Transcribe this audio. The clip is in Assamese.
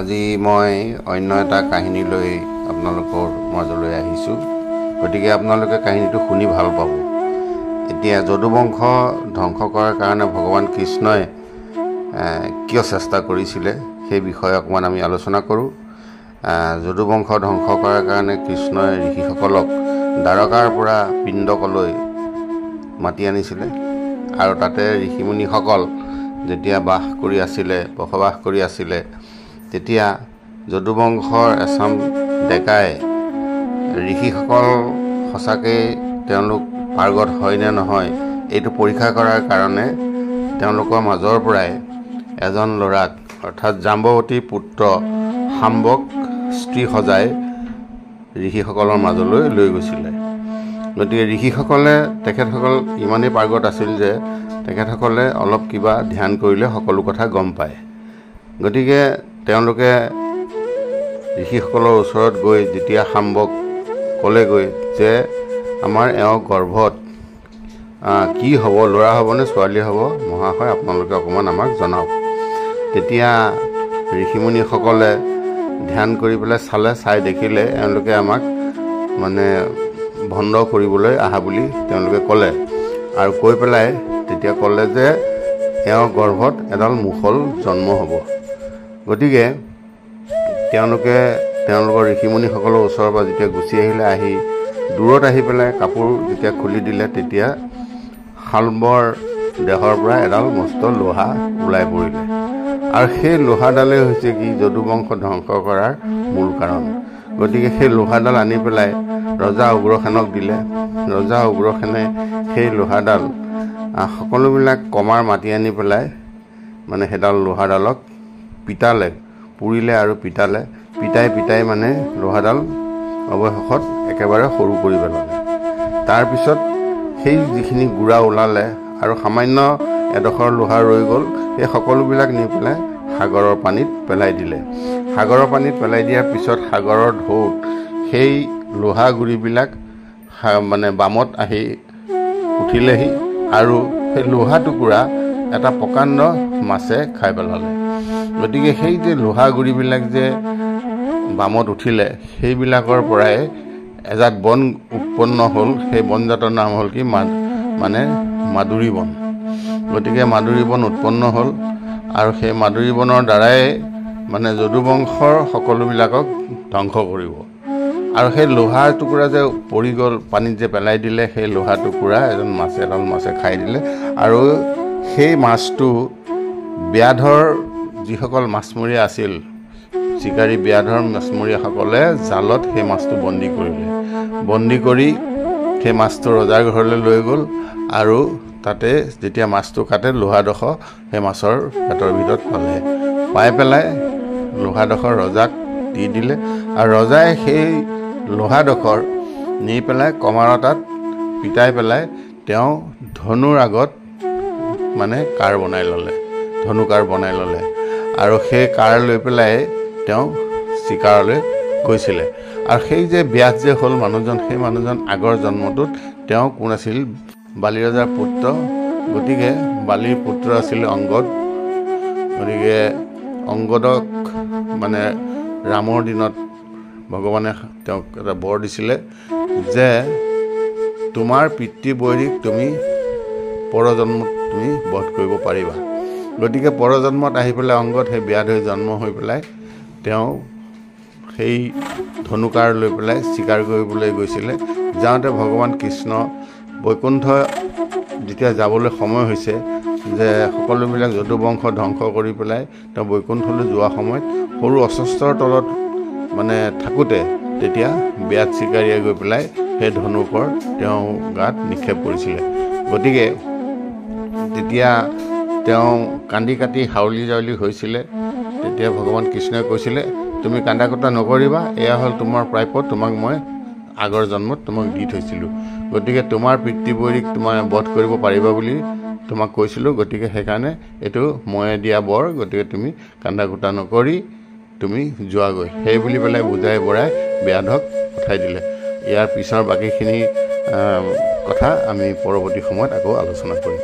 আজি মই অন্য এটা কাহিনী লৈ আপোনালোকৰ মাজলৈ আহিছোঁ। গতিকে আপোনালোকে কাহিনীটো শুনি ভাল পাব। এতিয়া যদুবংশ ধ্বংস কৰাৰ কাৰণে ভগৱান কৃষ্ণই কিয় চেষ্টা কৰিছিলে সেই বিষয়ে অকণমান আমি আলোচনা কৰোঁ। যদুবংশ ধ্বংস কৰাৰ কাৰণে কৃষ্ণই ঋষিসকলক দ্বাৰকাৰ পৰা পিণ্ডকলৈ মাতি আনিছিলে আৰু তাতে ঋষিমুনিসকল যেতিয়া বাস কৰি আছিলে, বসবাস কৰি আছিলে, তেতিয়া যদুবংশৰ এচাম ডেকাই ঋষিসকল সঁচাকৈ তেওঁলোক পাৰ্গত হয়নে নহয় এইটো পৰীক্ষা কৰাৰ কাৰণে তেওঁলোকৰ মাজৰ পৰাই এজন ল'ৰাক অৰ্থাৎ জাম্বৱতীৰ পুত্ৰ শাম্বক স্ত্ৰী সজাই ঋষিসকলৰ মাজলৈ লৈ গৈছিলে। গতিকে ঋষিসকলে তেখেতসকল ইমানেই পাৰ্গত আছিল যে তেখেতসকলে অলপ কিবা ধ্যান কৰিলে সকলো কথা গম পায়। গতিকে তেওঁলোকে ঋষিসকলৰ ওচৰত গৈ যেতিয়া শাম্বক ক'লেগৈ যে আমাৰ এওঁ গৰ্ভত কি হ'ব, ল'ৰা হ'বনে ছোৱালী হ'ব, মহাশয় আপোনালোকে অকণমান আমাক জনাওক। তেতিয়া ঋষিমুনিসকলে ধ্যান কৰি পেলাই চালে, চাই দেখিলে এওঁলোকে আমাক মানে ভণ্ড কৰিবলৈ আহা বুলি তেওঁলোকে ক'লে আৰু কৈ পেলাই তেতিয়া ক'লে যে এওঁৰ গৰ্ভত এডাল মুষল জন্ম হ'ব। গতিকে তেওঁলোকে তেওঁলোকৰ ঋষিমুনিসকলৰ ওচৰৰ পৰা যেতিয়া গুচি আহিলে, আহি দূৰত আহি পেলাই কাপোৰ যেতিয়া খুলি দিলে তেতিয়া শাম্বৰ দেহৰ পৰা এডাল মস্ত লোহা ওলাই পৰিলে আৰু সেই লোহাডালেই হৈছে কি যদুবংশ ধ্বংস কৰাৰ মূল কাৰণ। গতিকে সেই লোহাডাল আনি পেলাই ৰজা উগ্ৰসেনক দিলে। ৰজা উগ্ৰসেনে সেই লোহাডাল সকলোবিলাক কমাৰ মাতি আনি পেলাই মানে সেইডাল লোহাডালক পিটালে, পুৰিলে আৰু পিটালে, পিটাই পিটাই মানে লোহাডাল অৱশেষত একেবাৰে সৰু কৰি পেলালে। তাৰপিছত সেই যিখিনি গুড়া ওলালে আৰু সামান্য এডোখৰ লোহা ৰৈ গ'ল, সেই সকলোবিলাক নি পেলাই সাগৰৰ পানীত পেলাই দিলে। সাগৰৰ পানীত পেলাই দিয়াৰ পিছত সাগৰৰ ঢৌত সেই লোহা গুড়িবিলাক মানে বামত আহি উঠিলেহি আৰু সেই লোহা টুকুৰা এটা প্ৰকাণ্ড মাছে খাই পেলালে। গতিকে সেই যে লোহা গুড়িবিলাক যে বামত উঠিলে সেইবিলাকৰ পৰাই এজাত বন উৎপন্ন হ'ল। সেই বনজাতৰ নাম হ'ল কি মানে মাদুৰী বন। গতিকে মাদুৰী বন উৎপন্ন হ'ল আৰু সেই মাদুৰী বনৰ দ্বাৰাই মানে যদুবংশৰ সকলোবিলাকক ধ্বংস কৰিব। আৰু সেই লোহাৰ টুকুৰা যে পৰি গ'ল, পানীত যে পেলাই দিলে, সেই লোহা টুকুৰা এজন মাছে এডাল মাছে খাই দিলে আৰু সেই মাছটো ব্যাধৰ যিসকল মাছমৰীয়া আছিল, চিকাৰী ব্যাধৰ মাছমৰীয়াসকলে জালত সেই মাছটো বন্দী কৰিলে। বন্দী কৰি সেই মাছটো ৰজাৰ ঘৰলৈ লৈ গ'ল আৰু তাতে যেতিয়া মাছটো কাটে লোহাডোখৰ সেই মাছৰ পেটৰ ভিতৰত পালে। পাই পেলাই লোহাডোখৰ ৰজাক দি দিলে আৰু ৰজাই সেই লোহাডোখৰ নি পেলাই কমাৰৰ তাত পিটাই পেলাই তেওঁ ধনুৰ আগত মানে কাঁড় বনাই ল'লে, ধনু কাঁড় বনাই ল'লে আৰু সেই কাঁড় লৈ পেলাই তেওঁ চিকাৰলৈ গৈছিলে। আৰু সেই যে ব্যাস যে হ'ল মানুহজন, সেই মানুহজন আগৰ জন্মটোত তেওঁ কোন আছিল? বালি ৰজাৰ পুত্ৰ। গতিকে বালিৰ পুত্ৰ আছিল অংগদ। গতিকে অংগদক মানে ৰামৰ দিনত ভগৱানে তেওঁক এটা বৰ দিছিলে যে তোমাৰ পিতৃ বৈৰীক তুমি পৰজন্মত তুমি বধ কৰিব পাৰিবা। গতিকে পৰজন্মত আহি পেলাই অংগদ সেই ব্যাধ হৈ জন্ম হৈ পেলাই তেওঁ সেই ধনুকাৰ লৈ পেলাই চিকাৰ কৰিবলৈ গৈছিলে। যাওঁতে ভগৱান কৃষ্ণ বৈকুণ্ঠ যেতিয়া যাবলৈ সময় হৈছে যে সকলোবিলাক যদুবংশ ধ্বংস কৰি পেলাই তেওঁ বৈকুণ্ঠলৈ যোৱা সময়ত সৰু অস্বস্তৰ তলত মানে থাকোঁতে তেতিয়া ব্যাধ চিকাৰীয়ে গৈ পেলাই সেই ধনুকৰ তেওঁ গাত নিক্ষেপ কৰিছিলে। গতিকে তেতিয়া তেওঁ কান্দি কাটি হাউলি জাউলি হৈছিলে। তেতিয়া ভগৱান কৃষ্ণই কৈছিলে তুমি কান্দা কটা নকৰিবা, এয়া হ'ল তোমাৰ প্ৰাপ্য, তোমাক মই আগৰ জন্মত তোমাক দি থৈছিলোঁ, গতিকে তোমাৰ পিতৃবৈৰীক তোমাৰ বধ কৰিব পাৰিবা বুলি তোমাক কৈছিলোঁ, গতিকে সেইকাৰণে এইটো ময়ে দিয়া বৰ, গতিকে তুমি কান্দা কুটা নকৰি তুমি যোৱাগৈ সেই বুলি পেলাই বুজাই বৰাই ব্যাধক পঠাই দিলে। ইয়াৰ পিছৰ বাকীখিনি কথা আমি পৰৱৰ্তী সময়ত আকৌ আলোচনা কৰিম।